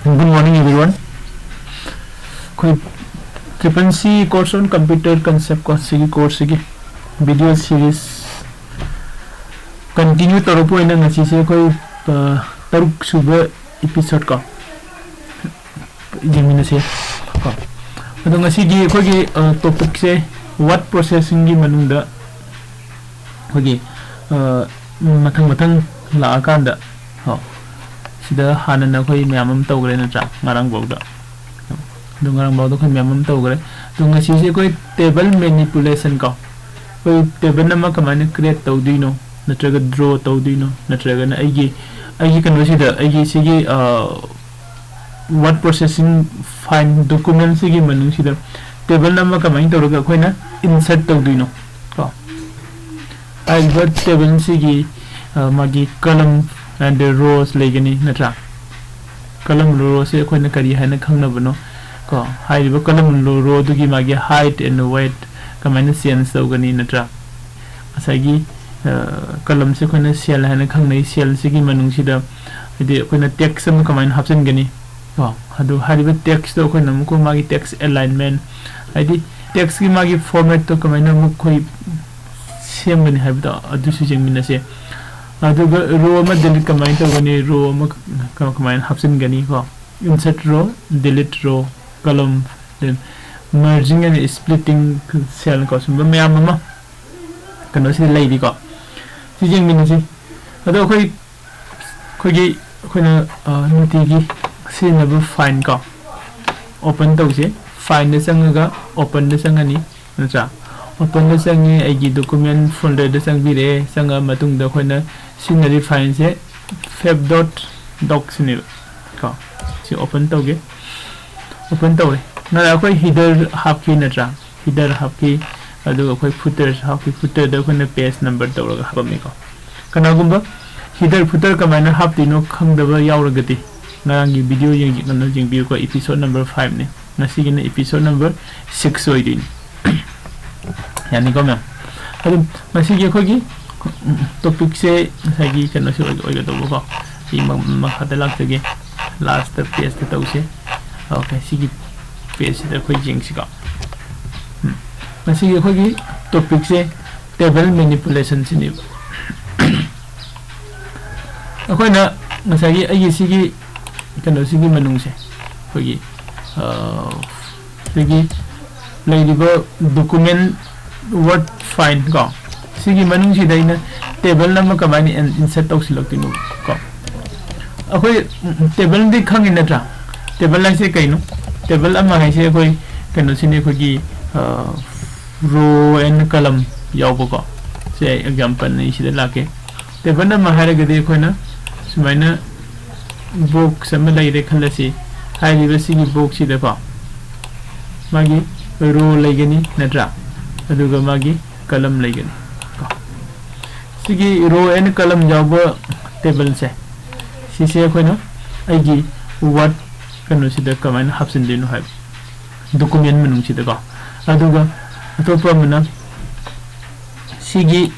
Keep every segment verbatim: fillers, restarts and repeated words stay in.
Good morning, everyone. ꯑꯩꯈꯣꯏ Triple C course on computer concept ꯀꯣ, ꯁꯤꯒꯤ course ꯁꯤꯒꯤ video series continue ꯇꯧꯔꯛꯄ ꯑꯣꯏꯅ ꯉꯁꯤꯁꯦ ꯑꯩꯈꯣꯏ, ꯑ, ꯇꯔꯨꯛ ꯁꯨꯕ episode ꯀꯣ, ꯌꯦꯡꯃꯤꯟꯅꯁꯦ ꯀꯣ꯫ ꯑꯗꯣ ꯉꯁꯤꯒꯤ ꯑꯩꯈꯣꯏꯒꯤ, ꯑ, topic ꯁꯦ word processing ꯒꯤ ꯃꯅꯨꯡꯗ ꯑꯩꯈꯣꯏꯒꯤ, ꯑ, ꯃꯊꯪ ꯃꯊꯪ ꯂꯥꯛꯑꯀꯥꯟꯗ, ꯍꯣ, ꯁꯤꯗ ꯍꯥꯟꯅꯅ ꯑꯩꯈꯣꯏ ꯃꯌꯥꯝ ꯑꯃ ꯇꯧꯈ꯭ꯔꯦ ꯅꯠꯇ꯭ꯔꯥ, ꯉꯔꯥꯡꯐꯥꯎꯗ꯫ ꯑꯗꯨ ꯉꯔꯥꯡꯐꯥꯎꯗ ꯑꯩꯈꯣꯏ ꯃꯌꯥꯝ ꯑꯃ ꯇꯧꯈ꯭ꯔꯦ꯫ ꯑꯗꯣ ꯉꯁꯤꯁꯦ ꯑꯩꯈꯣꯏ table manipulation ꯀꯣ, ꯑꯩꯈꯣꯏ table ꯑꯃ ꯀꯃꯥꯏꯅ create ꯇꯧꯗꯣꯏꯅꯣ, ꯅꯠꯇ꯭ꯔꯒ draw ꯇꯧꯗꯣꯏꯅꯣ, ꯅꯠꯇ꯭ꯔꯒꯅ ꯑꯩꯒꯤ, ꯑꯩꯒꯤ ꯀꯩꯅꯣꯁꯤꯗ, ꯑꯩꯒꯤ ꯁꯤꯒꯤ, ꯑ, word processing file document ꯁꯤꯒꯤ ꯃꯅꯨꯡꯁꯤꯗ table ꯑꯃ ꯀꯃꯥꯏꯅ ꯇꯧꯔꯒ ꯑꯩꯈꯣꯏꯅ insert ꯇꯧꯗꯣꯏꯅꯣ ꯀꯣ꯫ ꯍꯥꯏꯔꯤꯕ table ꯁꯤꯒꯤ, ꯑ, ꯃꯥꯒꯤ column and rows ꯂꯩꯒꯅꯤ ꯅꯠꯇ꯭ꯔꯥ? Column row ꯁꯦ ꯑꯩꯈꯣꯏꯅ ꯀꯔꯤ ꯍꯥꯏꯅ ꯈꯪꯅꯕꯅꯣ ꯀꯣ? ꯍꯥꯏꯔꯤꯕ column row ꯑꯗꯨꯒꯤ ꯃꯥꯒꯤ height and weight ꯀꯃꯥꯏꯅ change ꯇꯧꯒꯅꯤ ꯅꯠꯇ꯭ꯔꯥ? ꯉꯁꯥꯏꯒꯤ, ꯑ, column ꯁꯦ ꯑꯩꯈꯣꯏꯅ cell ꯍꯥꯏꯅ ꯈꯪꯅꯩ꯫ Cell ꯁꯤꯒꯤ ꯃꯅꯨꯡꯁꯤꯗ ꯍꯥꯏꯗꯤ ꯑꯩꯈꯣꯏꯅ text ꯑꯃ ꯀꯃꯥꯏꯅ ꯍꯥꯞꯆꯤꯟꯒꯅꯤ ꯀꯣ? ꯑꯗꯨ ꯍꯥꯏꯔꯤꯕ text ꯇꯣ ꯑꯩꯈꯣꯏꯅ ꯑꯃꯨꯛꯀ ꯃꯥꯒꯤ text alignment, ꯍꯥꯏꯗꯤ text ꯀꯤ ꯃꯥꯒꯤ format ꯇꯣ ꯀꯃꯥꯏꯅ ꯑꯃꯨꯛ ꯑꯩꯈꯣꯏ ꯁꯦꯝꯒꯅꯤ ꯍꯥꯏꯕꯗꯣ ꯑꯗꯨꯁꯨ ꯌꯦꯡꯃꯤꯟꯅꯁꯦ꯫ ꯑꯗꯨꯒ row ꯑꯃ delete ꯀꯃꯥꯏꯅ ꯇꯧꯒꯅꯤ, row ꯑꯃ ꯀ-, ꯀꯃꯥꯏꯅ ꯍꯥꯞꯆꯤꯟꯒꯅꯤ ꯀꯣ? Insert row, delete row, column, then merging and splitting cell ꯀꯣ, ꯁꯨꯝꯕ ꯃꯌꯥꯝ ꯑꯃ ꯀꯩꯅꯣꯁꯤꯗ ꯂꯩꯔꯤꯀꯣ꯫ ꯁꯤ ꯌꯦꯡꯃꯤꯟꯅꯁꯤ꯫ ꯑꯗꯣ ꯑꯩꯈꯣꯏ, ꯑꯩꯈꯣꯏꯒꯤ, ꯑꯩꯈꯣꯏꯅ, ꯑ, ꯅꯨꯡꯇꯤꯒꯤ ꯁꯤꯖꯤꯟꯅꯕ file ꯀꯣ, open ꯇꯧꯁꯦ꯫ File ꯗ ꯆꯪꯉꯒ open ꯗ ꯆꯪꯉꯅꯤ, ꯅꯠꯇ꯭ꯔꯥ? Open ꯗ ꯆꯪꯉꯦ, ꯑꯩꯒꯤ document folder ꯗ ꯆꯪꯕꯤꯔꯛꯑꯦ꯫ ꯆꯪꯉ ꯃꯇꯨꯡꯗ ꯑꯩꯈꯣꯏꯅ ꯁꯤꯖꯤꯟꯅꯔꯤ file ꯁꯦ fab dot doc ꯁꯤꯅꯦꯕ ꯀꯣ꯫ ꯁꯤ open ꯇꯧꯒꯦ꯫ Open ꯇꯧꯔꯦ꯫ ꯅꯍꯥꯟ ꯑꯩꯈꯣꯏ header ꯍꯥꯞꯈꯤ ꯅꯠꯇ꯭ꯔꯥ? Header ꯍꯥꯞꯈꯤ, ꯑꯗꯨꯒ ꯑꯩꯈꯣꯏ footer ꯍꯥꯞꯈꯤ꯫ Footer ꯗ ꯑꯩꯈꯣꯏꯅ page number ꯇꯧꯔꯒ ꯍꯥꯞꯄꯝꯃꯤꯀꯣ꯫ ꯀꯅꯥꯒꯨꯝꯕ header footer ꯀꯃꯥꯏꯅ ꯍꯥꯞꯇꯣꯏꯅꯣ ꯈꯪꯗꯕ ꯌꯥꯎꯔꯒꯗꯤ ꯉꯔꯥꯡꯒꯤ video ꯌꯦꯡ-, ꯀꯩꯅꯣ ꯌꯦꯡꯕꯤꯌꯨꯀꯣ, episode number five ꯅꯤ꯫ ꯉꯁꯤꯒꯤꯅ episode number six ꯑꯣꯏꯗꯣꯏꯅꯤ꯫ ꯌꯥꯅꯤꯀꯣ, ꯃꯦꯝ? ꯑꯗꯨꯝ ꯉꯁꯤꯒꯤ ꯑꯩꯈꯣꯏꯒꯤ, ꯎꯝ, topic ꯁꯦ ꯉꯁꯥꯏꯒꯤ ꯀꯩꯅꯣꯁꯦ ꯑꯣꯏ-, ꯑꯣꯏꯒꯗꯧꯕꯀꯣ꯫ ꯑꯩ ꯃ-, ꯃꯈꯥꯗ ꯂꯥꯛꯆꯒꯦ꯫ Last page ꯇ ꯇꯧꯁꯦ꯫ Okay, ꯁꯤꯒꯤ page ꯁꯤꯗ ꯑꯩꯈꯣꯏ ꯌꯦꯡꯁꯤꯀꯣ꯫ ꯎꯝ꯫ ꯉꯁꯤꯒꯤ ꯑꯩꯈꯣꯏꯒꯤ topic ꯁꯦ table manipulation ꯁꯤꯅꯦꯕ꯫ ꯑꯩꯈꯣꯏꯅ ꯉꯁꯥꯏꯒꯤ ꯑꯩꯒꯤ ꯁꯤꯒꯤ ꯀꯩꯅꯣꯁꯤꯒꯤ ꯃꯅꯨꯡꯁꯦ ꯑꯩꯈꯣꯏꯒꯤ, ꯑ, ꯑꯩꯈꯣꯏꯒꯤ ꯂꯩꯔꯤꯕ document Word file ꯀꯣ, ꯁꯤꯒꯤ ꯃꯅꯨꯡꯁꯤꯗ ꯑꯩꯅ table ꯑꯃ ꯀꯃꯥꯏꯅ in-, insert ꯇꯧꯁꯤꯜꯂꯛꯇꯣꯏꯅꯣ ꯀꯣ꯫ ꯑꯩꯈꯣꯏ, ꯎꯝ, table ꯗꯤ ꯈꯪꯉꯤ ꯅꯠꯇ꯭ꯔꯥ? Table ꯍꯥꯏꯁꯦ ꯀꯩꯅꯣ? Table ꯑꯃ ꯍꯥꯏꯁꯦ ꯑꯩꯈꯣꯏ ꯀꯩꯅꯣꯁꯤꯅꯤ, ꯑꯩꯈꯣꯏꯒꯤ, ꯑ, row and column ꯌꯥꯎꯕꯀꯣ꯫ Say example ꯅꯤ, ꯁꯤꯗ ꯂꯥꯛꯀꯦ꯫ Table ꯑꯃ ꯍꯥꯏꯔꯒꯗꯤ ꯑꯩꯈꯣꯏꯅ ꯁꯨꯃꯥꯏꯅ box ꯑꯃ ꯂꯩꯔꯦ ꯈꯜꯂꯁꯤ꯫ ꯍꯥꯏꯔꯤꯕ ꯁꯤꯒꯤ box ꯁꯤꯗꯀꯣ ꯃꯥꯒꯤ row ꯂꯩꯒꯅꯤ ꯅꯠꯇ꯭ꯔꯥ? ꯑꯗꯨꯒ ꯃꯥꯒꯤ column ꯂꯩꯒꯅꯤ ꯀꯣ꯫ ꯁꯤꯒꯤ row and column ꯌꯥꯎꯕ table ꯁꯦ, ꯁꯤꯁꯦ ꯑꯩꯈꯣꯏꯅ ꯑꯩꯒꯤ Word ꯀꯩꯅꯣꯁꯤꯗ ꯀꯃꯥꯏꯅ ꯍꯥꯞꯆꯤꯟꯗꯣꯏꯅꯣ ꯍꯥꯏꯕ, document ꯃꯅꯨꯡꯁꯤꯗꯀꯣ꯫ ꯑꯗꯨꯒ ꯑꯇꯣꯞꯄ ꯑꯃꯅ ꯁꯤꯒꯤ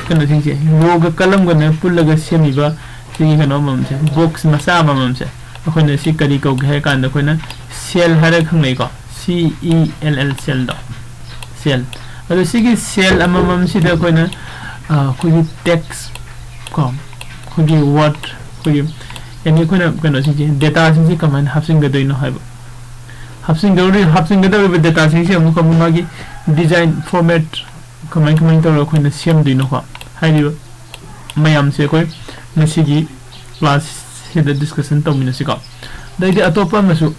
ꯀꯩꯅꯣꯁꯤꯡꯁꯦ, row ꯒ column ꯒꯅ ꯄꯨꯜꯂꯒ ꯁꯦꯝꯃꯤꯕ ꯁꯤꯒꯤ ꯀꯩꯅꯣ ꯑꯃꯃꯝꯁꯦ, box ꯃꯆꯥ ꯑꯃꯃꯝꯁꯦ, ꯑꯩꯈꯣꯏꯅ ꯁꯤ ꯀꯔꯤ ꯀꯧꯒꯦ ꯍꯥꯏ ꯀꯥꯟꯗ, ꯑꯩꯈꯣꯏꯅ cell ꯍꯥꯏꯔꯒ ꯈꯪꯅꯩꯀꯣ, C E L L, cell ꯗꯣ, cell꯫ ꯑꯗꯣ ꯁꯤꯒꯤ cell ꯑꯃꯃꯝꯁꯤꯗ ꯑꯩꯈꯣꯏꯅ, ꯑ, ꯑꯩꯈꯣꯏꯒꯤ text ꯀꯣ, ꯑꯩꯈꯣꯏꯒꯤ word, ꯑꯩꯈꯣꯏꯒꯤ any ꯑꯩꯈꯣꯏꯅ ꯀꯩꯅꯣꯁꯤꯡꯁꯦ, data ꯁꯤꯡꯁꯦ ꯀꯃꯥꯏꯅ ꯍꯥꯞꯆꯤꯟꯒꯗꯣꯏꯅꯣ ꯍꯥꯏꯕ꯫ ꯍꯥꯞꯆꯤꯟꯒꯗꯧꯔꯤ-, ꯍꯥꯞꯆꯤꯟꯒꯗꯧꯔꯤꯕ data ꯁꯤꯡꯁꯦ ꯑꯃꯨꯛꯀ ꯑꯃꯨꯛ ꯃꯥꯒꯤ design format ꯀꯃꯥꯏ ꯀꯃꯥꯏꯅ ꯇꯧꯔꯒ ꯑꯩꯈꯣꯏꯅ ꯁꯦꯝꯗꯣꯏꯅꯣꯀꯣ ꯍꯥꯏꯔꯤꯕ ꯃꯌꯥꯝꯁꯦ ꯑꯩꯈꯣꯏ ꯉꯁꯤꯒꯤ class ꯁꯤꯗ discussion ꯇꯧꯃꯤꯟꯅꯁꯤꯀꯣ꯫ ꯑꯗꯩꯗꯤ ꯑꯇꯣꯞꯄ ꯑꯃꯁꯨ,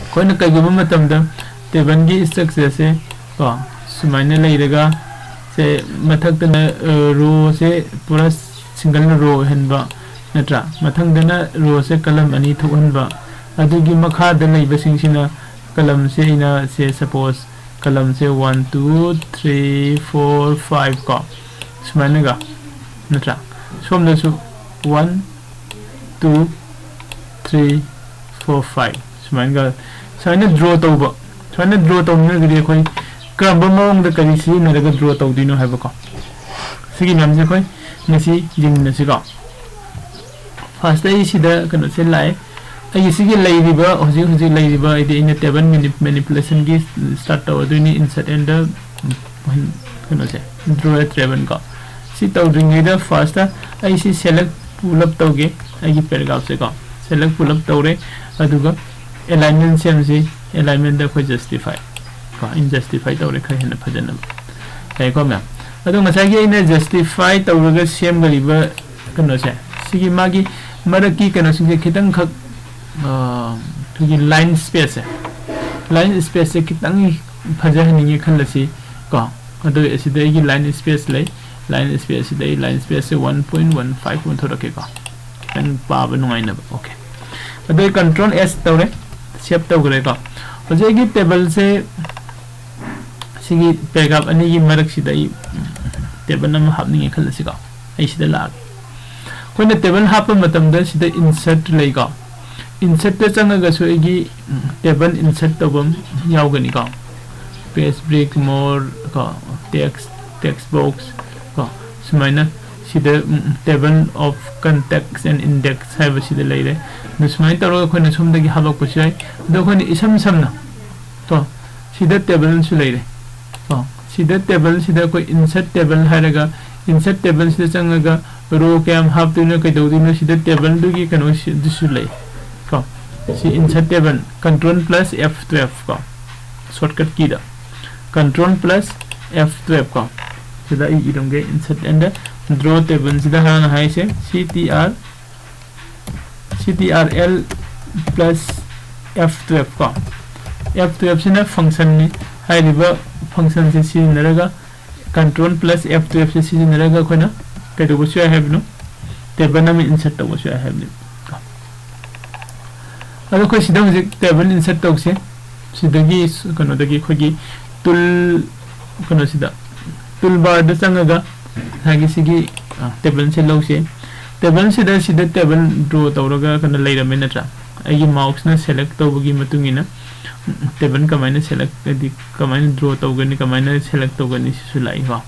ꯑꯩꯈꯣꯏꯅ ꯀꯩꯒꯨꯝꯕ ꯃꯇꯝꯗ table ꯒꯤ structure ꯁꯦ ꯀꯣ, ꯁꯨꯃꯥꯏꯅ ꯂꯩꯔꯒ, ꯁꯦ ꯃꯊꯛꯇꯅ, ꯑ, row ꯁꯦ ꯄꯨꯔꯥ single row ꯑꯣꯏꯍꯟꯕ ꯅꯠꯇ꯭ꯔꯥ? ꯃꯊꯪꯗꯅ row ꯁꯦ column ꯑꯅꯤ ꯊꯣꯛꯍꯟꯕ, ꯑꯗꯨꯒꯤ ꯃꯈꯥꯗ ꯂꯩꯕꯁꯤꯡꯁꯤꯅ column ꯁꯦ ꯑꯩꯅ, ꯁꯦ suppose column ꯁꯦ one, two, three, four, five ꯀꯣ, ꯁꯨꯃꯥꯏꯅꯒ ꯅꯠꯇ꯭ꯔꯥ? ꯁꯣꯝꯗꯁꯨ one, two, three, four, five ꯁꯨꯃꯥꯏꯅꯒ, ꯁꯨꯃꯥꯏꯅ draw ꯇꯧꯕ, ꯁꯨꯃꯥꯏꯅ draw ꯇꯧꯅꯤꯡꯉꯒꯗꯤ ꯑꯩꯈꯣꯏ ꯀꯔꯝꯕ ꯃꯑꯣꯡꯗ ꯀꯔꯤ ꯁꯤꯖꯤꯟꯅꯔꯒ draw ꯇꯧꯗꯣꯏꯅꯣ ꯍꯥꯏꯕꯀꯣ, ꯁꯤꯒꯤ ꯃꯌꯥꯝꯁꯦ ꯑꯩꯈꯣꯏ ꯉꯁꯤ ꯌꯦꯡꯃꯤꯟꯅꯁꯤꯀꯣ꯫ ꯐꯥꯔꯁꯇ ꯑꯩ ꯁꯤꯗ ꯀꯩꯅꯣꯁꯦ ꯂꯥꯛꯑꯦ꯫ ꯑꯩꯒꯤ ꯁꯤꯒꯤ ꯂꯩꯔꯤꯕ, ꯍꯧꯖꯤꯛ ꯍꯧꯖꯤꯛ ꯂꯩꯔꯤꯕ, ꯍꯥꯏꯗꯤ ꯑꯩꯅ ꯇꯦꯕꯜ ꯃꯦꯅꯤꯄꯨꯂꯦꯁꯟꯒꯤ ꯁ꯭ꯇꯥꯔꯠ ꯇꯧꯔꯗꯣꯏꯅꯤ, ꯏꯟꯁꯔꯠ ꯑꯦꯟꯗ ꯀꯩꯅꯣꯁꯦ, ꯗ꯭ꯔꯣ ꯇꯦꯕꯜ ꯀꯣ꯫ ꯁꯤ ꯇꯧꯗ꯭ꯔꯤꯉꯩꯗ ꯐꯥꯔꯁꯇ ꯑꯩ ꯁꯤ ꯁꯦꯂꯦꯛ ꯄꯨꯂꯞ ꯇꯧꯒꯦ, ꯑꯩꯒꯤ ꯄꯦꯔꯥꯒ꯭ꯔꯥꯐꯁꯦ ꯀꯣ꯫ ꯁꯦꯂꯦꯛ ꯄꯨꯂꯞ ꯇꯧꯔꯦ꯫ ꯑꯗꯨꯒ ꯑꯦꯂꯥꯏꯟꯃꯦꯟ ꯁꯦꯝꯁꯤ꯫ ꯑꯦꯂꯥꯏꯟꯃꯦꯟꯗ ꯑꯩꯈꯣꯏ ꯖꯁꯇꯤꯐꯥꯏ ꯀꯣ, ꯑꯩꯅ ꯖꯁꯇꯤꯐꯥꯏ ꯇꯧꯔꯦ ꯈꯔ ꯍꯦꯟꯅ ꯐꯖꯅꯕ꯫ ꯌꯥꯏꯀꯣ ꯃꯌꯥꯝ? ꯑꯗꯣ ꯉꯁꯥꯏꯒꯤ ꯑꯩꯅ ꯖꯁꯇꯤꯐꯥꯏ ꯇꯧꯔꯒ ꯁꯦꯝꯒꯗꯧꯔꯤꯕ ꯀꯩꯅꯣꯁꯦ, ꯁꯤꯒꯤ ꯃꯥꯒꯤ ꯃꯔꯛꯀꯤ ꯀꯩꯅꯣꯁꯤꯡꯁꯦ ꯈꯤꯇꯪꯈꯛ, ꯑ, ꯑꯩꯈꯣꯏꯒꯤ ꯂꯥꯏꯟ ꯁ꯭ꯄꯦꯁꯁꯦ, ꯂꯥꯏꯟ ꯁ꯭ꯄꯦꯁꯁꯦ ꯈꯤꯇꯪ ꯐꯖꯍꯟꯅꯤꯡꯉꯦ ꯈꯜꯂꯁꯤ ꯀꯣ꯫ ꯑꯗꯨ ꯑꯁꯤꯗ ꯑꯩꯒꯤ ꯂꯥꯏꯟ ꯁ꯭ꯄꯦꯁ ꯂꯩ꯫ ꯂꯥꯏꯟ ꯁ꯭ꯄꯦꯁꯁꯤꯗ ꯑꯩ ꯂꯥꯏꯟ ꯁ꯭ꯄꯦꯁꯁꯦ ꯋꯥꯟ ꯄꯣꯏꯟꯠ ꯋꯥꯟ ꯐꯥꯏꯚ ꯑꯣꯟꯊꯣꯔꯛꯀꯦꯀꯣ, ꯈꯤꯇꯪ ꯄꯥꯕ ꯅꯨꯡꯉꯥꯏꯅꯕ꯫ ꯑꯣꯀꯦ, ꯑꯗꯨ ꯑꯩ ꯀꯟꯇ꯭ꯔꯣꯜ ꯑꯦꯁ ꯇꯧꯔꯦ, ꯁꯦꯞ ꯇꯧꯈ꯭ꯔꯦꯀꯣ꯫ ꯍꯧꯖꯤꯛ ꯑꯩꯒꯤ ꯇꯦꯕꯜꯁꯦ, ꯁꯤꯒꯤ ꯄꯦꯔꯥꯒ꯭ꯔꯥꯐ ꯑꯅꯤꯒꯤ ꯃꯔꯛꯁꯤꯗ ꯑꯩ ꯇꯦꯕꯜ ꯑꯃ ꯍꯥꯞꯅꯤꯡꯉꯦ ꯈꯜꯂꯁꯤꯀꯣ꯫ ꯑꯩ ꯁꯤꯗ ꯂꯥꯛꯑꯒꯦ꯫ ꯑꯩꯈꯣꯏꯅ ꯇꯦꯕꯜ ꯍꯥꯞꯄ ꯃꯇꯝꯗ ꯁꯤꯗ ꯏꯟꯁꯔꯠ ꯂꯩꯀꯣ꯫ ꯏꯟꯁꯔꯠꯇ ꯆꯪꯉꯒꯁꯨ ꯑꯩꯒꯤ ꯇꯦꯕꯜ ꯏꯟꯁꯔꯠ ꯇꯧꯐꯝ ꯌꯥꯎꯒꯅꯤꯀꯣ꯫ ꯄꯦꯖ ꯕ꯭ꯔꯦꯛ, ꯃꯣꯔ ꯀꯣ, ꯇꯦꯛꯁ, ꯇꯦꯛꯁ ꯕꯣꯛꯁ ꯀꯣ, ꯁꯨꯃꯥꯏꯅ ꯁꯤꯗ table of contents and index ꯍꯥꯏꯕꯁꯤꯗ ꯂꯩꯔꯦ꯫ ꯑꯗꯨ ꯁꯨꯃꯥꯏꯅ ꯇꯧꯔꯒ ꯑꯩꯈꯣꯏꯅ ꯁꯣꯝꯗꯒꯤ ꯍꯥꯞꯂꯛꯄꯁꯨ ꯌꯥꯏ꯫ ꯑꯗꯣ ꯑꯩꯈꯣꯏꯅ ꯏꯁꯝ ꯁꯝꯅ ꯀꯣ, ꯁꯤꯗ ꯇꯦꯕꯜꯁꯨ ꯂꯩꯔꯦ ꯀꯣ꯫ ꯁꯤꯗ ꯇꯦꯕꯜꯁꯤꯗ ꯑꯩꯈꯣꯏ ꯏꯟꯁꯔꯠ ꯇꯦꯕꯜ ꯍꯥꯏꯔꯒ, ꯏꯟꯁꯔꯠ ꯇꯦꯕꯜꯁꯤꯗ ꯆꯪꯉꯒ ꯔꯣ ꯀꯌꯥꯝ ꯍꯥꯞꯇꯣꯏꯅꯣ, ꯀꯩꯗꯧꯗꯣꯏꯅꯣ, ꯁꯤꯗ ꯇꯦꯕꯜꯗꯨꯒꯤ ꯀꯩꯅꯣꯁꯤ, ꯑꯗꯨꯁꯨ ꯂꯩ ꯀꯣ꯫ ꯁꯤ insert table, control plus F twelve ꯀꯣ, ꯁꯣꯔꯠꯀꯠ ꯀꯤꯗ ꯀꯟꯇ꯭ꯔꯣꯜ ꯄ꯭ꯂꯁ ꯑꯦꯐ ꯇ꯭ꯋꯦꯜꯐ ꯀꯣ꯫ ꯁꯤꯗ ꯑꯩ ꯏꯔꯝꯒꯦ, ꯏꯟꯁꯔꯠ ꯑꯦꯟꯗ ꯗ꯭ꯔꯣ ꯇꯦꯕꯜꯁꯤꯗ ꯍꯥꯟꯅ ꯍꯥꯏꯁꯦ C T R, C T R L plus F twelve ꯀꯣ꯫ ꯑꯦꯐ ꯇ꯭ꯋꯦꯜꯐꯁꯤꯅ ꯐꯪꯁꯟꯅꯤ꯫ ꯍꯥꯏꯔꯤꯕ ꯐꯪꯁꯟꯁꯦ ꯁꯤꯖꯤꯟꯅꯔꯒ, ꯀꯟꯇ꯭ꯔꯣꯜ ꯄ꯭ꯂꯁ ꯑꯦꯐ ꯇ꯭ꯋꯦꯜꯐꯁꯦ ꯁꯤꯖꯤꯟꯅꯔꯒ ꯑꯩꯈꯣꯏꯅ ꯀꯩꯗꯧꯕꯁꯨ ꯌꯥꯏ ꯍꯥꯏꯕꯅꯣ, ꯇꯦꯕꯜ ꯑꯃ ꯏꯟꯁꯔꯠ ꯇꯧꯕꯁꯨ ꯌꯥꯏ ꯍꯥꯏꯕꯅꯤ꯫ ꯑꯗꯣ ꯑꯩꯈꯣꯏ ꯁꯤꯗ ꯍꯧꯖꯤꯛ ꯇꯦꯕꯜ ꯏꯟꯁꯔꯠ ꯇꯧꯁꯦ꯫ ꯁꯤꯗꯒꯤ ꯀꯩꯅꯣꯗꯒꯤ ꯑꯩꯈꯣꯏꯒꯤ ꯇꯨꯜ, ꯀꯩꯅꯣꯁꯤꯗ, ꯇꯨꯜ ꯕꯥꯔꯗ ꯆꯪꯉꯒ ꯉꯁꯥꯏꯒꯤ ꯁꯤꯒꯤ, ꯑ, ꯇꯦꯕꯜꯁꯦ ꯂꯧꯁꯦ꯫ ꯇꯦꯕꯜꯁꯤꯗ, ꯁꯤꯗ ꯇꯦꯕꯜ ꯗ꯭ꯔꯣ ꯇꯧꯔꯒ ꯀꯩꯅꯣ ꯂꯩꯔꯝꯃꯦ ꯅꯠꯇ꯭ꯔꯥ? ꯑꯩꯒꯤ ꯃꯥꯎꯁꯅ ꯁꯦꯂꯦꯛ ꯇꯧꯕꯒꯤ ꯃꯇꯨꯡ ꯏꯟꯅ ꯇꯦꯕꯜ ꯀꯃꯥꯏꯅ ꯁꯦꯂꯦꯛ, ꯍꯥꯏꯗꯤ ꯀꯃꯥꯏꯅ ꯗ꯭ꯔꯣ ꯇꯧꯒꯅꯤ, ꯀꯃꯥꯏꯅ ꯁꯦꯂꯦꯛ ꯇꯧꯒꯅꯤ, ꯁꯤꯁꯨ ꯂꯥꯛꯏꯀꯣ꯫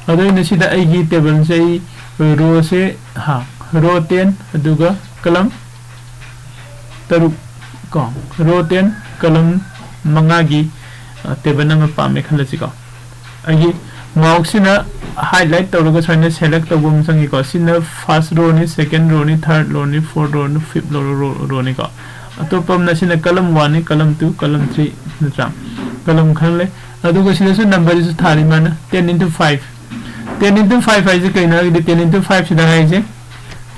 ꯑꯗꯣ ꯑꯩꯅ ꯁꯤꯗ ꯑꯩꯒꯤ ꯇꯦꯕꯜꯁꯦ, ꯑꯩ ꯔꯣꯁꯦ, ꯍꯥ, row ten ꯑꯗꯨꯒ column ꯇꯔꯨꯛ ꯀꯣ, row ten column ꯃꯉꯥꯒꯤ ꯇꯦꯕꯜ ꯑꯃ ꯄꯥꯝꯃꯦ ꯈꯜꯂꯁꯤꯀꯣ꯫ ꯑꯩꯒꯤ ꯃꯥꯎꯁꯁꯤꯅ highlight ꯇꯧꯔꯒ ꯁꯨꯃꯥꯏꯅ select ꯇꯧꯕ ꯑꯃ ꯆꯪꯉꯤꯀꯣ꯫ ꯁꯤꯅ first rowꯅꯤ, second rowꯅꯤ, third rowꯅꯤ, fourth rowꯅꯤ, fifth row, rowꯅꯤꯀꯣ꯫ ꯑꯇꯣꯞꯄ ꯑꯃꯅ ꯁꯤꯅ column oneꯅꯤ, column two, column three, ꯅꯠꯇ꯭ꯔꯥ? Column ꯈꯜꯂꯦ꯫ ꯑꯗꯨꯒ ꯁꯤꯗꯁꯨ numberꯁꯤꯁꯨ ꯊꯥꯔꯤ ꯃꯥꯅ ten into five꯫ Ten into five ꯍꯥꯏꯁꯦ ꯀꯩꯅꯣ ꯍꯥꯏꯔꯒꯗꯤ ten into five ꯁꯤꯗ ꯍꯥꯏꯁꯦ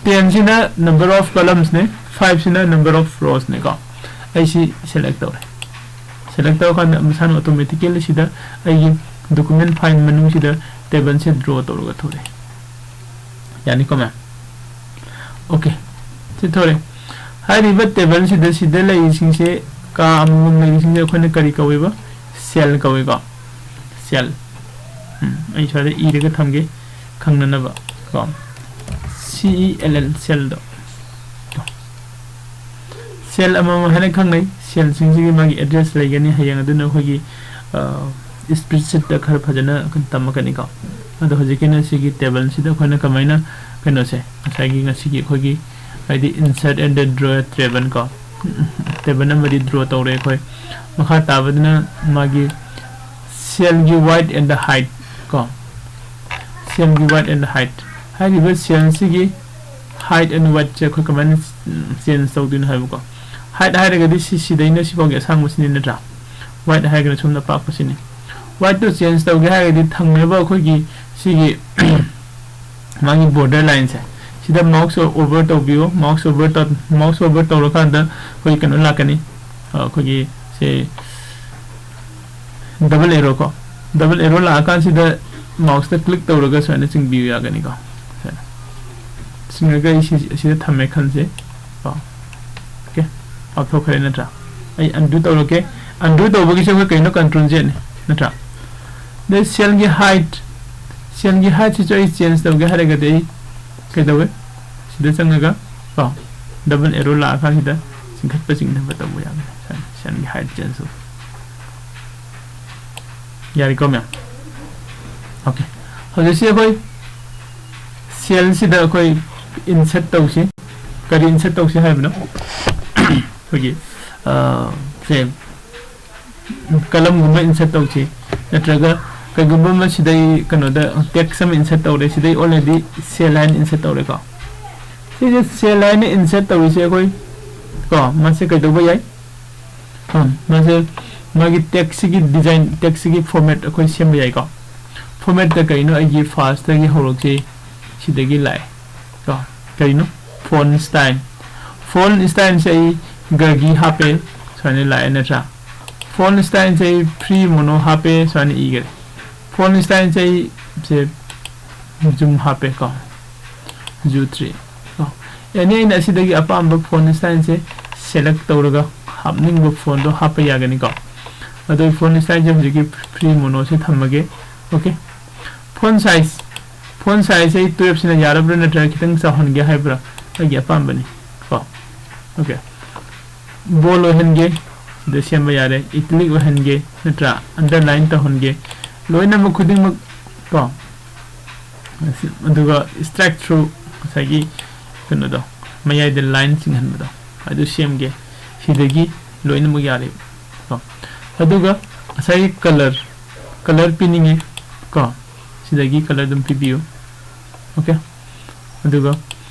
ten ꯁꯤꯅ number of columnsꯅꯦ, five ꯁꯤꯅ number of rowsꯅꯦꯀꯣ꯫ ꯑꯩ ꯁꯤ select ꯇꯧꯔꯦ꯫ Select ꯇꯧꯔꯀꯥꯟꯗ ꯃꯁꯥꯅ automatically ꯁꯤꯗ ꯑꯩꯒꯤ document file ꯃꯅꯨꯡꯁꯤꯗ tableꯁꯦ draw ꯇꯧꯔꯒ ꯊꯣꯛꯂꯛꯑꯦ꯫ ꯌꯥꯅꯤꯀꯣ ꯃꯌꯥꯝ? Okay, ꯁꯤ ꯊꯣꯛꯂꯛꯑꯦ꯫ ꯍꯥꯏꯔꯤꯕ tableꯁꯤꯗ, ꯁꯤꯗ ꯂꯩꯔꯤꯁꯤꯡꯁꯦ, ꯀꯥ ꯑꯃꯃꯝ ꯂꯩꯔꯤꯁꯤꯡꯁꯦ ꯑꯩꯈꯣꯏꯅ ꯀꯔꯤ ꯀꯧꯋꯦꯕ? Cell ꯀꯧꯋꯦꯀꯣ꯫ Cell꯫ ꯎꯝ, ꯑꯩ ꯁ꯭ꯋꯥꯏꯗ ꯏꯔꯒ ꯊꯝꯒꯦ ꯈꯪꯅꯅꯕ ꯀꯣ꯫ C E L L, cellꯗꯣ꯫ Cell ꯑꯃꯃꯝ ꯍꯥꯏꯅ ꯈꯪꯅꯩ꯫ Cellꯁꯤꯡꯁꯤꯒꯤ ꯃꯥꯒꯤ address ꯂꯩꯒꯅꯤ꯫ ꯍꯌꯦꯡ ꯑꯗꯨꯅ ꯑꯩꯈꯣꯏꯒꯤ, ꯑ, spreadsheetꯇ ꯈꯔ ꯐꯖꯅ ꯑꯩꯈꯣꯏꯅ ꯇꯝꯃꯛꯀꯅꯤꯀꯣ꯫ ꯑꯗꯣ ꯍꯧꯖꯤꯛꯀꯤꯅ ꯁꯤꯒꯤ tableꯁꯤꯗ ꯑꯩꯈꯣꯏꯅ ꯀꯃꯥꯏꯅ, ꯀꯩꯅꯣꯁꯦ, ꯉꯁꯥꯏꯒꯤ ꯉꯁꯤꯒꯤ ꯑꯩꯈꯣꯏꯒꯤ, ꯍꯥꯏꯗꯤ insert and draw table ꯀꯣ, table ꯑꯃꯗꯤ draw ꯇꯧꯔꯦ ꯑꯩꯈꯣꯏ꯫ ꯃꯈꯥ ꯇꯥꯕꯗꯅ ꯃꯥꯒꯤ cellꯒꯤ width and the height ꯀꯣ, cellꯒꯤ width and the height꯫ ꯍꯥꯏꯔꯤꯕ cellꯁꯤꯒꯤ height and widthꯁꯦ ꯑꯩꯈꯣꯏ ꯀꯃꯥꯏꯅ, ꯎꯝ, change ꯇꯧꯗꯣꯏꯅꯣ ꯍꯥꯏꯕꯀꯣ꯫ Height ꯍꯥꯏꯔꯒꯗꯤ ꯁꯤ, ꯁꯤꯗꯩꯅ ꯁꯤꯐꯥꯎꯒꯤ ꯑꯁꯥꯡꯕꯁꯤꯅꯤ ꯅꯠꯇ꯭ꯔꯥ? Width ꯍꯥꯏꯔꯒꯅ ꯁꯣꯝꯗ ꯑꯄꯥꯛꯄꯁꯤꯅꯤ꯫ Widthꯇꯣ change ꯇꯧꯒꯦ ꯍꯥꯏꯔꯒꯗꯤ ꯊꯪꯅꯕ ꯑꯩꯈꯣꯏꯒꯤ ꯁꯤꯒꯤ ꯃꯥꯒꯤ border lineꯁꯦ, ꯁꯤꯗ mouse over ꯇꯧꯕꯤꯌꯣ꯫ Mouse over ꯇꯧ-, mouse over ꯇꯧꯔꯀꯥꯟꯗ ꯑꯩꯈꯣꯏ ꯀꯩꯅꯣ ꯂꯥꯛꯀꯅꯤ, ꯑ, ꯑꯩꯈꯣꯏꯒꯤ ꯁꯦ double arrow ꯀꯣ, double arrow ꯂꯥꯛꯑꯀꯥꯟꯁꯤꯗ mouseꯇ click ꯇꯧꯔꯒ ꯁꯨꯃꯥꯏꯅ ꯆꯤꯡꯕꯤꯌꯨ ꯌꯥꯒꯅꯤꯀꯣ꯫ ꯁꯨꯃꯥꯏꯅ ꯆꯤꯡꯉꯒ ꯑꯩ ꯁꯤ, ꯁꯤꯗ ꯊꯝꯃꯦ ꯈꯜꯁꯦ ꯀꯣ꯫ Okay, ꯂꯥꯞꯊꯣꯛꯈ꯭ꯔꯦ ꯅꯠꯇ꯭ꯔꯥ? ꯑꯩ undo ꯇꯧꯔꯛꯀꯦ꯫ Undo ꯇꯧꯕꯒꯤꯁꯨ ꯑꯩꯈꯣꯏ ꯀꯩꯅꯣ, control Zꯅꯤ ꯅꯠꯇ꯭ꯔꯥ? ꯑꯗꯩ cellꯒꯤ height, cellꯒꯤ heightꯁꯤꯁꯨ ꯑꯩ change ꯇꯧꯒꯦ ꯍꯥꯏꯔꯒꯗꯤ ꯑꯩ ꯀꯩꯗꯧꯋꯦ? ꯁꯤꯗ ꯆꯪꯉꯒ ꯀꯣ, double arrow ꯂꯥꯛꯑꯀꯥꯟꯁꯤꯗ ꯆꯤꯡꯈꯠꯄ ꯆꯤꯡꯊꯕ ꯇꯧꯕ ꯌꯥꯒꯅꯤ꯫ Cellꯒꯤ height change ꯇꯧꯕ꯫ ꯌꯥꯔꯦꯀꯣ ꯃꯌꯥꯝ? Okay, ꯍꯧꯖꯤꯛꯁꯤ ꯑꯩꯈꯣꯏ cellꯁꯤꯗ ꯑꯩꯈꯣꯏ insert ꯇꯧꯁꯤ꯫ ꯀꯔꯤ insert ꯇꯧꯁꯤ ꯍꯥꯏꯕꯅꯣ? ꯑꯩꯈꯣꯏꯒꯤ, ꯑ, ꯁꯦ, column ꯒꯨꯝꯕ insert ꯇꯧꯁꯤ, ꯅꯠꯇ꯭ꯔꯒ ꯀꯩꯒꯨꯝꯕ ꯑꯃ ꯁꯤꯗꯩ ꯀꯩꯅꯣꯗ text ꯑꯃ insert ꯇꯧꯔꯦ, ꯁꯤꯗꯩ already cell ꯍꯥꯏꯅ insert ꯇꯧꯔꯦꯀꯣ꯫ ꯁꯤꯁꯦ cell ꯍꯥꯏꯅ insert ꯇꯧꯔꯤꯁꯦ ꯑꯩꯈꯣꯏ ꯀꯣ, ꯃꯁꯤ ꯀꯩꯗꯧꯕ ꯌꯥꯏ? ꯎꯝ, ꯃꯥꯁꯦ ꯃꯥꯒꯤ text ꯁꯤꯒꯤ design, text ꯁꯤꯒꯤ format ꯑꯩꯈꯣꯏ ꯁꯦꯝꯕ ꯌꯥꯏꯀꯣ꯫ Format ꯇ ꯀꯩꯅꯣ? ꯑꯩꯒꯤ first ꯇꯒꯤ ꯍꯧꯔꯛꯁꯤ, ꯁꯤꯗꯒꯤ ꯂꯥꯛꯑꯦ ꯀꯣ꯫ ꯀꯩꯅꯣ? Font style꯫ Font style ꯁꯦ ꯑꯩ ꯒꯔꯒꯤ ꯍꯥꯞꯄꯦ, ꯁꯨꯃꯥꯏꯅ ꯂꯥꯛꯑꯦ ꯅꯠꯇ꯭ꯔꯥ? Font style ꯁꯦ ꯑꯩ free mono ꯍꯥꯞꯄꯦ, ꯁꯨꯃꯥꯏꯅ ꯏꯈ꯭ꯔꯦ꯫ Font style ꯁꯦ ꯑꯩ ꯁꯦ zoom ꯍꯥꯞꯄꯦ ꯀꯣ, zoo three ꯀꯣ꯫ Any ꯑꯩꯅ ꯑꯁꯤꯗꯒꯤ ꯑꯄꯥꯝꯕ font style ꯁꯦ select ꯇꯧꯔꯒ ꯍꯥꯞꯅꯤꯡꯕ font ꯗꯣ ꯍꯥꯞꯄ ꯌꯥꯒꯅꯤꯀꯣ꯫ ꯑꯗꯣ font style ꯁꯦ ꯍꯧꯖꯤꯛꯀꯤ free mono ꯁꯦ ꯊꯝꯃꯒꯦ꯫ Okay꯫ Font size, font size ꯁꯦ ꯑꯩ twelve ꯁꯤꯅ ꯌꯥꯔꯕ꯭ꯔꯥ ꯅꯠꯇ꯭ꯔꯒ ꯈꯤꯇꯪ ꯆꯥꯎꯍꯟꯒꯦ ꯍꯥꯏꯕ꯭ꯔꯥ? ꯑꯩꯒꯤ ꯑꯄꯥꯝꯕꯅꯤ ꯀꯣ꯫ Okay꯫ Bold ꯑꯣꯏꯍꯟꯒꯦ, ꯁꯤꯗ ꯁꯦꯝꯕ ꯌꯥꯔꯦ꯫ Italic ꯑꯣꯏꯍꯟꯒꯦ, ꯅꯠꯇ꯭ꯔꯥ? Underline ꯇꯧꯍꯟꯒꯦ, ꯂꯣꯏꯅꯃꯛ ꯈꯨꯗꯤꯡꯃꯛ ꯀꯣ꯫ ꯑꯗꯨꯒ strike through, ꯉꯁꯥꯏꯒꯤ ꯀꯩꯅꯣꯗꯣ, ꯃꯌꯥꯏꯗ line ꯆꯤꯡꯍꯟꯕꯗꯣ, ꯑꯗꯨ ꯁꯦꯝꯒꯦ꯫ ꯁꯤꯗꯒꯤ ꯂꯣꯏꯅꯃꯛ ꯌꯥꯔꯦ ꯀꯣ꯫ ꯑꯗꯨꯒ ꯉꯁꯥꯏꯒꯤ color, color ꯄꯤꯅꯤꯡꯉꯦ ꯀꯣ, ꯁꯤꯗꯒꯤ color ꯑꯗꯨꯝ ꯄꯤꯕꯤꯌꯨ꯫ Okay꯫ ꯑꯗꯨꯒ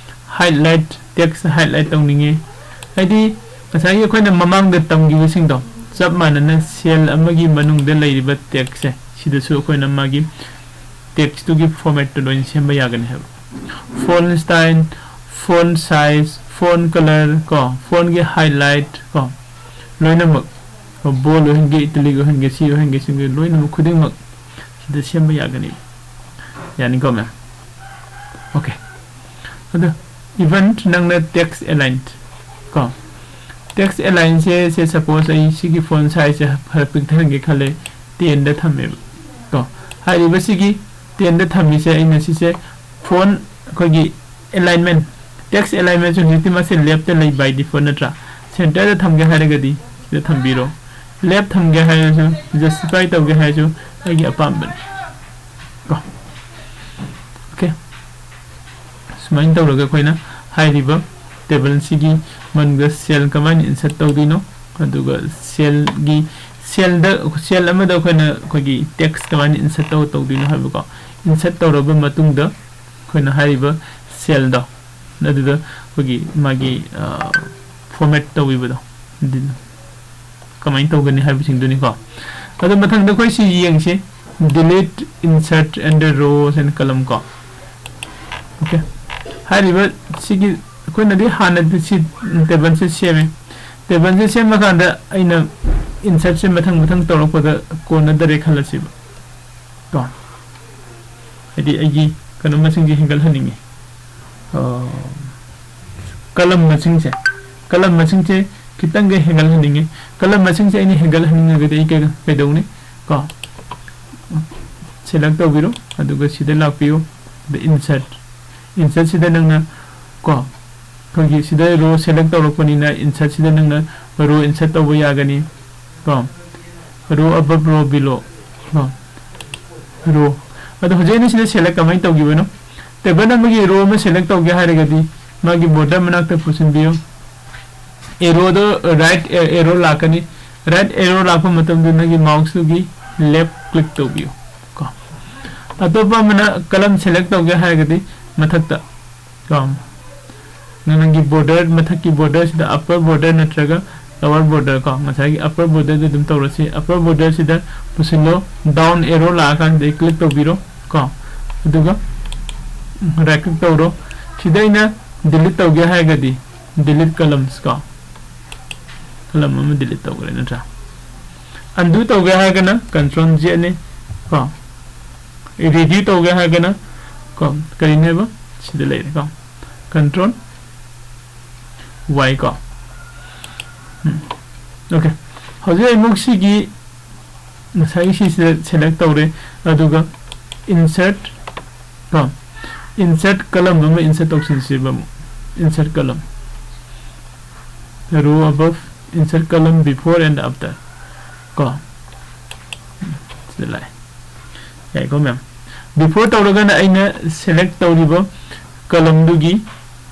highlight, text highlight ꯇꯧꯅꯤꯡꯉꯤ꯫ ꯍꯥꯏꯗꯤ ꯉꯁꯥꯏꯒꯤ ꯑꯩꯈꯣꯏꯅ ꯃꯃꯥꯡꯗ ꯇꯝꯈꯤꯕꯁꯤꯡꯗꯣ ꯆꯞ ꯃꯥꯟꯅꯅ cell ꯑꯃꯒꯤ ꯃꯅꯨꯡꯗ ꯂꯩꯔꯤꯕ text ꯁꯦ ꯁꯤꯗꯁꯨ ꯑꯩꯈꯣꯏꯅ ꯃꯥꯒꯤ text ꯇꯨꯒꯤ format ꯇꯨ ꯂꯣꯏꯅ ꯁꯦꯝꯕ ꯌꯥꯒꯅꯤ ꯍꯥꯏꯕ꯫ Font style, font size, font color ꯀꯣ, font ꯒꯤ highlight ꯀꯣ, ꯂꯣꯏꯅꯃꯛ bold ꯑꯣꯏꯍꯟꯒꯦ, italic ꯑꯣꯏꯍꯟꯒꯦ, ꯁꯤ ꯑꯣꯏꯍꯟꯒꯦ, ꯁꯤ ꯑꯣꯏꯍꯟꯒꯦ, ꯂꯣꯏꯅꯃꯛ ꯈꯨꯗꯤꯡꯃꯛ ꯁꯤꯗ ꯁꯦꯝꯕ ꯌꯥꯒꯅꯤ꯫ ꯌꯥꯅꯤꯀꯣ ꯃꯦꯝ? Okay꯫ ꯑꯗꯣ even ꯅꯪꯅ text align ꯀꯣ, text align ꯁꯦ, ꯁꯦ suppose ꯑꯩ ꯁꯤꯒꯤ font size ꯁꯦ ꯈꯔ ꯄꯤꯛꯊꯍꯟꯒꯦ ꯈꯜꯂꯦ, ten ꯗ ꯊꯝꯃꯦꯕ ꯀꯣ꯫ ꯍꯥꯏꯔꯤꯕ ꯁꯤꯒꯤ ten ꯗ ꯊꯝꯃꯤꯁꯦ ꯑꯩꯅ ꯁꯤꯁꯦ font ꯑꯩꯈꯣꯏꯒꯤ alignment, text alignment ꯁꯦ ꯍꯧꯖꯤꯛꯇꯤ ꯃꯁꯤ left ꯇ ꯂꯩ by default ꯅꯠꯇ꯭ꯔꯥ? Center ꯗ ꯊꯝꯒꯦ ꯍꯥꯏꯔꯒꯗꯤ ꯁꯤꯗ ꯊꯝꯕꯤꯔꯣ꯫ Left ꯊꯝꯒꯦ ꯍꯥꯏꯔꯁꯨ, justify ꯇꯧꯒꯦ ꯍꯥꯏꯔꯁꯨ ꯑꯩꯒꯤ ꯑꯄꯥꯝꯕꯅꯤ ꯀꯣ꯫ Okay꯫ ꯁꯨꯃꯥꯏꯅ ꯇꯧꯔꯒ ꯑꯩꯈꯣꯏꯅ ꯍꯥꯏꯔꯤꯕ ꯇꯦꯕꯜꯁꯤꯒꯤ ꯃꯅꯨꯡꯗ ꯁꯦꯜ ꯀꯃꯥꯏꯅ ꯏꯟꯁꯔꯠ ꯇꯧꯗꯣꯏꯅꯣ, ꯑꯗꯨꯒ ꯁꯦꯜꯒꯤ ꯁꯦꯜꯗ ꯁꯦꯜ ꯑꯃꯗ ꯑꯩꯈꯣꯏꯅ ꯑꯩꯈꯣꯏꯒꯤ ꯇꯦꯛꯁ ꯀꯃꯥꯏꯅ ꯏꯟꯁꯔꯠ ꯇꯧ ꯇꯧꯗꯣꯏꯅꯣ ꯍꯥꯏꯕꯀꯣ꯫ ꯏꯟꯁꯔꯠ ꯇꯧꯔꯕ ꯃꯇꯨꯡꯗ ꯑꯩꯈꯣꯏꯅ ꯍꯥꯏꯔꯤꯕ ꯁꯦꯜꯗꯣ ꯑꯗꯨꯗ ꯑꯩꯈꯣꯏꯒꯤ ꯃꯥꯒꯤ ꯐꯣꯔꯃꯦꯠ ꯇꯧꯕꯤꯕꯗꯣ ꯑꯗꯨꯅ ꯀꯃꯥꯏꯅ ꯇꯧꯒꯅꯤ ꯍꯥꯏꯕꯁꯤꯡꯗꯨꯅꯤꯀꯣ꯫ ꯑꯗꯣ ꯃꯊꯪꯗ ꯑꯩꯈꯣꯏ ꯁꯤ ꯌꯦꯡꯁꯤ, delete, insert and the rows and column ꯀꯣ꯫ ꯑꯣꯀꯦ, ꯍꯥꯏꯔꯤꯕ ꯁꯤꯒꯤ ꯑꯩꯈꯣꯏꯅꯗꯤ ꯍꯥꯟꯅꯗꯤ ꯁꯤ ꯇꯦꯕꯜꯁꯦ ꯁꯦꯝꯃꯦ꯫ ꯇꯦꯕꯜꯁꯦ ꯁꯦꯝꯃꯀꯥꯟꯗ ꯑꯩꯅ ꯏꯟꯁꯔꯠꯁꯦ ꯃꯊꯪ ꯃꯊꯪ ꯇꯧꯔꯛꯄꯗ ꯀꯣꯟꯅꯗꯔꯦ ꯈꯜꯂꯁꯦꯕ ꯀꯣ꯫ ꯍꯥꯏꯗꯤ ꯑꯩꯒꯤ ꯀꯩꯅꯣ ꯃꯁꯤꯡꯁꯦ ꯍꯦꯟꯒꯠꯍꯟꯅꯤꯡꯉꯤ, ꯀꯂꯝ ꯃꯁꯤꯡꯁꯦ, ꯀꯂꯝ ꯃꯁꯤꯡꯁꯦ ꯈꯤꯇꯪꯒ ꯍꯦꯟꯒꯠꯍꯟꯅꯤꯡꯉꯤ꯫ ꯀꯂꯝ ꯃꯁꯤꯡꯁꯦ ꯑꯩꯅ ꯍꯦꯟꯒꯠꯍꯟꯅꯤꯡꯉꯒꯗꯤ ꯑꯩ ꯀꯩ- ꯀꯩꯗꯧꯅꯤ ꯀꯣ? ꯁꯦꯂꯦꯛ ꯇꯧꯕꯤꯔꯣ, ꯑꯗꯨꯒ ꯁꯤꯗ ꯂꯥꯛꯄꯤꯌꯨ꯫ ꯑꯗ ꯏꯟꯁꯔꯠ, ꯏꯟꯁꯔꯠꯁꯤꯗ ꯅꯪꯅ ꯀꯣ, ꯑꯩꯈꯣꯏꯒꯤ ꯁꯤꯗ ꯔꯣ ꯁꯦꯂꯦꯛ ꯇꯧꯔꯛꯄꯅꯤꯅ ꯏꯟꯁꯔꯠꯁꯤꯗ ꯅꯪꯅ ꯔꯣ ꯏꯟꯁꯔꯠ ꯇꯧꯕ ꯌꯥꯒꯅꯤ ꯀꯣ꯫ ꯔꯣ ꯑꯕꯞ, ꯔꯣ ꯕꯤꯂꯣ ꯀꯣ, ꯔꯣ꯫ ꯑꯗꯣ ꯍꯧꯖꯤꯛ ꯑꯩꯅ ꯁꯤꯗ ꯁꯦꯂꯦꯛ ꯀꯃꯥꯏꯅ ꯇꯧꯈꯤꯕꯅꯣ? ꯇꯦꯕꯜ ꯑꯃꯒꯤ ꯔꯣ ꯑꯃ ꯁꯦꯂꯦꯛ ꯇꯧꯒꯦ ꯍꯥꯏꯔꯒꯗꯤ ꯃꯥꯒꯤ ꯕꯣꯔꯗꯔ ꯃꯅꯥꯛꯇ ꯄꯨꯁꯤꯟꯕꯤꯌꯨ꯫ ꯑꯦꯔꯣꯗꯣ ꯔꯥꯏꯠ ꯑꯦꯔꯣ ꯂꯥꯛꯀꯅꯤ꯫ ꯔꯥꯏꯠ ꯑꯦꯔꯣ ꯂꯥꯛꯄ ꯃꯇꯝꯗ ꯅꯪꯒꯤ ꯃꯥꯎꯁꯇꯨꯒꯤ ꯂꯦꯐ ꯀ꯭ꯂꯤꯛ ꯇꯧꯕꯤꯌꯨ ꯀꯣ꯫ ꯑꯇꯣꯞꯄ ꯑꯃꯅ ꯀꯂꯝ ꯁꯦꯂꯦꯛ ꯇꯧꯒꯦ ꯍꯥꯏꯔꯒꯗꯤ ꯃꯊꯛꯇ ꯀꯣ, ꯅꯪꯒꯤ ꯕꯣꯔꯗꯔ, ꯃꯊꯛꯀꯤ ꯕꯣꯔꯗꯔꯁꯤꯗ, ꯑꯞꯄꯔ ꯕꯣꯔꯗꯔ ꯅꯠꯇ꯭ꯔꯒ ꯂꯋꯔ ꯕꯣꯔꯗꯔ ꯀꯣ, ꯉꯁꯥꯏꯒꯤ ꯑꯞꯄꯔ ꯕꯣꯔꯗꯔꯗ ꯑꯗꯨꯝ ꯇꯧꯔꯁꯤ꯫ ꯑꯞꯄꯔ ꯕꯣꯔꯗꯔꯁꯤꯗ ꯄꯨꯁꯤꯜꯂꯣ, ꯗꯥꯎꯟ ꯑꯦꯔꯣ ꯂꯥꯛꯑꯀꯥꯟꯁꯤꯗ ꯀ꯭ꯂꯤꯛ ꯇꯧꯕꯤꯔꯣ ꯀꯣ, ꯑꯗꯨꯒ ꯔꯥꯏꯠ ꯀ꯭ꯂꯤꯛ ꯇꯧꯔꯣ꯫ ꯁꯤꯗ ꯑꯩꯅ ꯗꯤꯂꯤꯠ ꯇꯧꯒꯦ ꯍꯥꯏꯔꯒꯗꯤ ꯗꯤꯂꯤꯠ ꯀꯂꯝꯁ ꯀꯣ, ꯀꯂꯝ ꯑꯃ ꯗꯤꯂꯤꯠ ꯇꯧꯈ꯭ꯔꯦ ꯅꯠꯇ꯭ꯔꯥ? ꯑꯟꯗꯨ ꯇꯧꯒꯦ ꯍꯥꯏꯔꯒꯅ ꯀꯟꯇ꯭ꯔꯣꯜ ꯖꯦꯠꯅꯤ ꯀꯣ, ꯔꯤꯗ꯭ꯌꯨ ꯇꯧꯒꯦ ꯍꯥꯏꯔꯒꯅ ꯀꯣ, ꯀꯔꯤꯅꯦꯕ? ꯁꯤꯗ ꯂꯩꯔꯦ ꯀꯣ, ꯀꯟꯇ꯭ꯔꯣꯜ ꯋꯥꯏ ꯀꯣ꯫ ꯎꯝ, ꯑꯣꯀꯦ, ꯍꯧꯖꯤꯛ ꯑꯃꯨꯛ ꯁꯤꯒꯤ ꯉꯁꯥꯏꯒꯤ ꯁꯤꯁꯤꯗ ꯁꯦꯂꯦꯛ ꯇꯧꯔꯦ, ꯑꯗꯨꯒ ꯏꯟꯁꯔꯠ ꯀꯣ, ꯏꯟꯁꯔꯠ ꯀꯂꯝ ꯑꯃ ꯏꯟꯁꯔꯠ ꯇꯧꯁꯤꯟꯁꯦꯕ ꯑꯃꯨꯛ, insert column, row above, insert column before and after ꯀꯣ, ꯁꯤꯗ ꯂꯥꯛꯑꯦ꯫ ꯌꯥꯏꯀꯣ ꯃꯌꯥꯝ? ꯕꯤꯐꯣꯔ ꯇꯧꯔꯒꯅ ꯑꯩꯅ ꯁꯦꯂꯦꯛ ꯇꯧꯔꯤꯕ columnꯗꯨꯒꯤ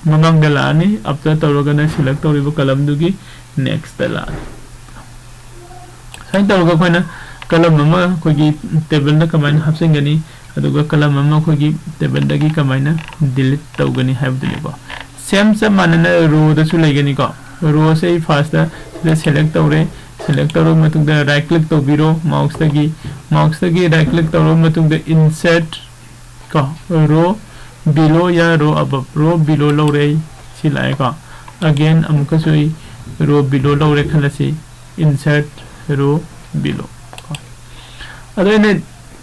ꯃꯃꯥꯡꯗ ꯂꯥꯛꯑꯅꯤ, ꯑꯞꯇ ꯇꯧꯔꯒꯅ select ꯇꯧꯔꯤꯕ columnꯗꯨꯒꯤ nextꯇ ꯂꯥꯛꯑꯅꯤ꯫ ꯁꯨꯃꯥꯏꯅ ꯇꯧꯔꯒ ꯑꯩꯈꯣꯏꯅ column ꯑꯃ ꯑꯩꯈꯣꯏꯒꯤ tableꯗ ꯀꯃꯥꯏꯅ ꯍꯥꯞꯆꯤꯟꯒꯅꯤ, ꯑꯗꯨꯒ column ꯑꯃ ꯑꯩꯈꯣꯏꯒꯤ tableꯗꯒꯤ ꯀꯃꯥꯏꯅ delete ꯇꯧꯒꯅꯤ ꯍꯥꯏꯕꯗꯨꯅꯤꯀꯣ꯫ Same ꯆꯞ ꯃꯥꯟꯅꯅ rowꯗꯁꯨ ꯂꯩꯒꯅꯤꯀꯣ꯫ Rowꯁꯦ ꯑꯩ firstꯇ ꯁꯤꯗ select ꯇꯧꯔꯦ꯫ Select ꯇꯧꯔꯕ ꯃꯇꯨꯡꯗ right click ꯇꯧꯕꯤꯔꯣ mouseꯇꯒꯤ꯫ Mouseꯇꯒꯤ right click ꯇꯧꯔꯕ ꯃꯇꯨꯡꯗ insert ꯀꯣ, row below ꯌꯥ row above, row below ꯂꯧꯔꯦ ꯑꯩ꯫ ꯁꯤ ꯂꯥꯛꯑꯦꯀꯣ꯫ Again ꯑꯃꯨꯛꯀꯁꯨ ꯑꯩ row below ꯂꯧꯔꯦ ꯈꯜꯂꯁꯤ, insert row below ꯀꯣ꯫ ꯑꯗꯣ ꯑꯩꯅ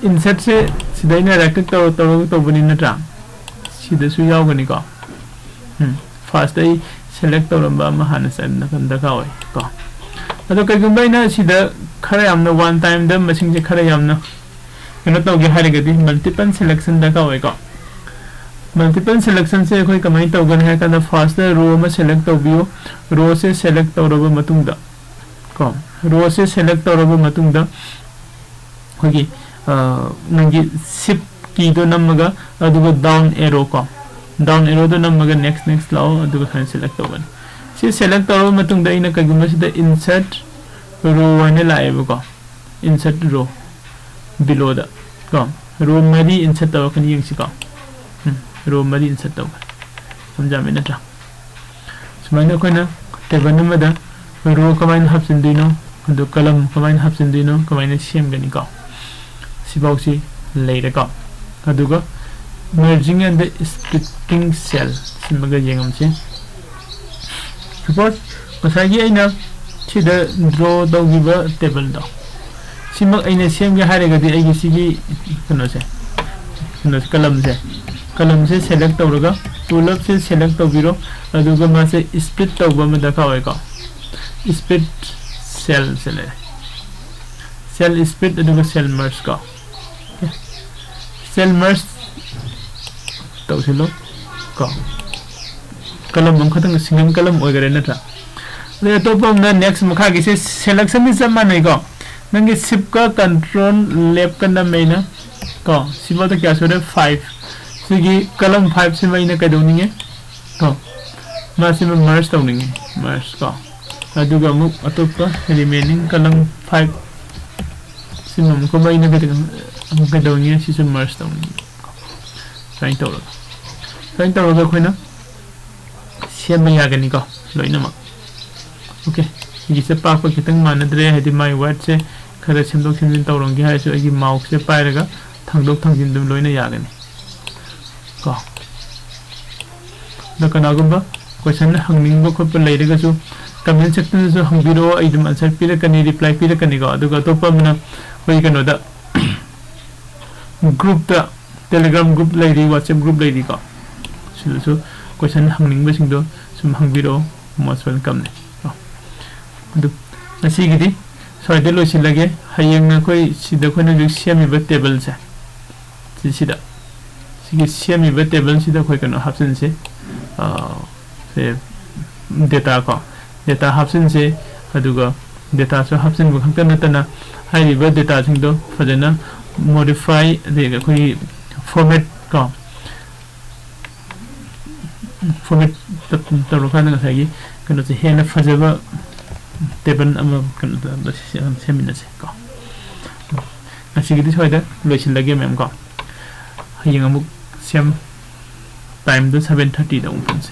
insertꯁꯦ ꯁꯤꯗ ꯑꯩꯅ right click ꯇꯧꯔ ꯇꯧꯔꯒ ꯇꯧꯕꯅꯤ ꯅꯠꯇ꯭ꯔꯥ? ꯁꯤꯗꯁꯨ ꯌꯥꯎꯒꯅꯤꯀꯣ꯫ ꯎꯝ, firstꯇ ꯑꯩ select ꯇꯧꯔꯝꯕ ꯑꯃ ꯍꯥꯟꯅ ꯆꯠꯅ ꯗꯔꯀꯥꯔ ꯑꯣꯏ ꯀꯣ꯫ ꯑꯗꯣ ꯀꯩꯒꯨꯝꯕ ꯑꯩꯅ ꯁꯤꯗ ꯈꯔ ꯌꯥꯝꯅ one timeꯗ ꯃꯁꯤꯡꯁꯦ ꯈꯔ ꯌꯥꯝꯅ ꯀꯩꯅꯣ ꯇꯧꯒꯦ ꯍꯥꯏꯔꯒꯗꯤ multiple selection ꯗꯔꯀꯥꯔ ꯑꯣꯏꯀꯣ꯫ Multiple selectionꯁꯦ ꯑꯩꯈꯣꯏ ꯀꯃꯥꯏꯅ ꯇꯧꯒꯅꯤ ꯍꯥꯏ ꯀꯥꯟꯗ firstꯇ row ꯑꯃ select ꯇꯧꯕꯤꯌꯨ꯫ Rowꯁꯦ select ꯇꯧꯔꯕ ꯃꯇꯨꯡꯗ ꯀꯣ, rowꯁꯦ select ꯇꯧꯔꯕ ꯃꯇꯨꯡꯗ ꯑꯩꯈꯣꯏꯒꯤ, ꯑ, ꯅꯪꯒꯤ shift keyꯗꯣ ꯅꯝꯃꯒ ꯑꯗꯨꯒ down arrow ꯀꯣ, down arrowꯗꯣ ꯅꯝꯃꯒ next next ꯂꯥꯛꯑꯣ, ꯑꯗꯨꯒ ꯁꯨꯃꯥꯏꯅ select ꯇꯧꯒꯅꯤ꯫ ꯁꯤ select ꯇꯧꯔꯕ ꯃꯇꯨꯡꯗ ꯑꯩꯅ ꯀꯩꯒꯨꯝꯕ ꯁꯤꯗ insert row ꯍꯥꯏꯅ ꯂꯥꯛꯑꯦꯕꯀꯣ, insert row belowꯗ ꯀꯣ, row ꯃꯔꯤ insert ꯇꯧꯔꯛꯀꯅꯤ, ꯌꯦꯡꯁꯤꯀꯣ꯫ ꯎꯝ, row ꯃꯔꯤ insert ꯇꯧꯒꯅꯤ꯫ ꯁꯝꯖꯥꯃꯤ ꯅꯠꯇ꯭ꯔꯥ? ꯁꯨꯃꯥꯏꯅ ꯑꯩꯈꯣꯏꯅ table ꯑꯃꯗ row ꯀꯃꯥꯏꯅ ꯍꯥꯞꯆꯤꯟꯗꯣꯏꯅꯣ, ꯑꯗꯨ column ꯀꯃꯥꯏꯅ ꯍꯥꯞꯆꯤꯟꯗꯣꯏꯅꯣ, ꯀꯃꯥꯏꯅ ꯁꯦꯝꯒꯅꯤꯀꯣ, ꯁꯤꯐꯥꯎꯁꯤ ꯂꯩꯔꯦꯀꯣ꯫ ꯑꯗꯨꯒ merging and splitting cell ꯁꯤꯃꯒ ꯌꯦꯡꯉꯝꯁꯤ꯫ Suppose ꯉꯁꯥꯏꯒꯤ ꯑꯩꯅ ꯁꯤꯗ draw ꯇꯧꯈꯤꯕ tableꯗꯣ, ꯁꯤꯃꯛ ꯑꯩꯅ ꯁꯦꯝꯒꯦ ꯍꯥꯏꯔꯒꯗꯤ ꯑꯩꯒꯤ ꯁꯤꯒꯤ ꯀꯩꯅꯣꯁꯦ, ꯀꯩꯅꯣꯁꯦ, columnꯁꯦ, columnꯁꯦ select ꯇꯧꯔꯒ ꯄꯨꯂꯞꯁꯦ select ꯇꯧꯕꯤꯔꯣ꯫ ꯑꯗꯨꯒ ꯃꯥꯁꯦ split ꯇꯧꯕ ꯑꯃ ꯗꯔꯀꯥꯔ ꯑꯣꯏꯀꯣ꯫ Split cellꯁꯦ ꯂꯩꯔꯦ, cell split ꯑꯗꯨꯒ cell merge ꯀꯣ꯫ Cell merge ꯇꯧꯁꯤꯜꯂꯣ ꯀꯣ꯫ Column ꯑꯃꯈꯛꯇꯪ single column ꯑꯣꯏꯈꯔꯦ ꯅꯠꯇ꯭ꯔꯥ? ꯑꯗꯩ ꯑꯇꯣꯞꯄ ꯑꯃꯅ next ꯃꯈꯥꯒꯤꯁꯦ selectionꯗꯤ ꯆꯞ ꯃꯥꯟꯅꯩꯀꯣ꯫ ꯅꯪꯒꯤ shiftꯀ control labꯀ ꯅꯝꯃꯦ ꯑꯩꯅ ꯀꯣ꯫ ꯁꯤꯐꯥꯎꯗ ꯀꯌꯥ ꯁꯨꯔꯦ? Five꯫ ꯑꯩꯈꯣꯏꯒꯤ column five ꯁꯤꯃ ꯑꯩꯅ ꯀꯩꯗꯧꯅꯤꯡꯉꯦ? ꯀꯣ, ꯃꯥꯁꯤꯃ merge ꯇꯧꯅꯤꯡꯉꯦ꯫ Merge ꯀꯣ꯫ ꯑꯗꯨꯒ ꯑꯃꯨꯛ ꯑꯇꯣꯞꯄ remaining column five ꯁꯤꯃ ꯑꯃꯨꯛꯀ ꯑꯩꯅ ꯀꯩꯗꯧ-, ꯑꯃꯨꯛ ꯀꯩꯗꯧꯅꯤꯡꯉꯦ? ꯁꯤꯁꯨ merge ꯇꯧꯅꯤꯡꯉꯦ꯫ ꯁꯨꯃꯥꯏꯅ ꯇꯧꯔꯒ, ꯁꯨꯃꯥꯏꯅ ꯇꯧꯔꯒ ꯑꯩꯈꯣꯏꯅ ꯁꯦꯝꯕ ꯌꯥꯒꯅꯤꯀꯣ, ꯂꯣꯏꯅꯃꯛ꯫ OK, ꯁꯤꯒꯤꯁꯦ ꯄꯥꯛꯄ ꯈꯤꯇꯪ ꯃꯥꯟꯅꯗ꯭ꯔꯦ, ꯍꯥꯏꯗꯤ ꯃꯥꯏ wordꯁꯦ ꯈꯔ ꯁꯦꯝꯗꯣꯛ ꯁꯦꯝꯖꯤꯟ ꯇꯧꯔꯝꯒꯦ ꯍꯥꯏꯔꯁꯨ ꯑꯩꯒꯤ mouseꯁꯦ ꯄꯥꯏꯔꯒ ꯊꯥꯡꯗꯣꯛ ꯊꯥꯡꯖꯤꯟ ꯑꯗꯨꯝ ꯂꯣꯏꯅ ꯌꯥꯒꯅꯤ ꯀꯣ꯫ ꯑꯗꯣ ꯀꯅꯥꯒꯨꯝꯕ question ꯍꯪꯅꯤꯡꯕ ꯈꯣꯠꯄ ꯂꯩꯔꯒꯁꯨ comment sectionꯗꯁꯨ ꯍꯪꯕꯤꯔꯛꯑꯣ, ꯑꯩ ꯑꯗꯨꯝ answer ꯄꯤꯔꯛꯀꯅꯤ, reply ꯄꯤꯔꯛꯀꯅꯤꯀꯣ꯫ ꯑꯗꯨꯒ ꯑꯇꯣꯞꯄ ꯑꯃꯅ ꯑꯩꯈꯣꯏ ꯀꯩꯅꯣꯗ groupꯇ, Telegram group ꯂꯩꯔꯤ, WhatsApp group ꯂꯩꯔꯤꯀꯣ, ꯁꯤꯗꯁꯨ question ꯍꯪꯅꯤꯡꯕꯁꯤꯡꯗꯣ ꯁꯨꯝ ꯍꯪꯕꯤꯔꯛꯑꯣ, most welcomeꯅꯦ꯫ ꯑꯗꯨ ꯉꯁꯤꯒꯤꯗꯤ ꯁ꯭ꯋꯥꯏꯗ ꯂꯣꯏꯁꯤꯜꯂꯒꯦ꯫ ꯍꯌꯦꯡ ꯑꯩꯈꯣꯏ ꯁꯤꯗ ꯑꯩꯈꯣꯏꯅ ꯍꯧꯖꯤꯛ ꯁꯦꯝꯃꯤꯕ tableꯁꯦ, ꯁꯤꯁꯤꯗ, ꯁꯤꯒꯤ ꯁꯦꯝꯃꯤꯕ tableꯁꯤꯗ ꯑꯩꯈꯣꯏ ꯀꯩꯅꯣ ꯍꯥꯞꯆꯤꯟꯁꯤ, ꯑ, ꯁꯦ, data ꯀꯣ, data ꯍꯥꯞꯆꯤꯟꯁꯦ꯫ ꯑꯗꯨꯒ dataꯁꯨ ꯍꯥꯞꯆꯤꯟꯕ ꯈꯛꯇ ꯅꯠꯇꯅ ꯍꯥꯏꯔꯤꯕ dataꯁꯤꯡꯗꯣ ꯐꯖꯅ modify, ꯑꯗꯒꯤ ꯑꯩꯈꯣꯏꯒꯤ format ꯀꯣ, format ꯇꯧꯔꯀꯥꯟꯗ ꯉꯁꯥꯏꯒꯤ ꯀꯩꯅꯣꯁꯦ ꯍꯦꯟꯅ ꯐꯖꯕ table ꯑꯃ ꯀꯩꯅꯣ ꯇꯧ-, ꯁꯦꯝꯃꯤꯟꯅꯁꯦ ꯀꯣ꯫ ꯉꯁꯤꯒꯤꯗꯤ ꯁ꯭ꯋꯥꯏꯗ ꯂꯣꯏꯁꯤꯜꯂꯒꯦ ꯃꯦꯝ ꯀꯣ꯫ ꯍꯌꯦꯡ ꯑꯃꯨꯛ same timeꯗ seven thirtyꯗ ꯑꯃꯨꯛ ꯄꯨꯟꯁꯦ꯫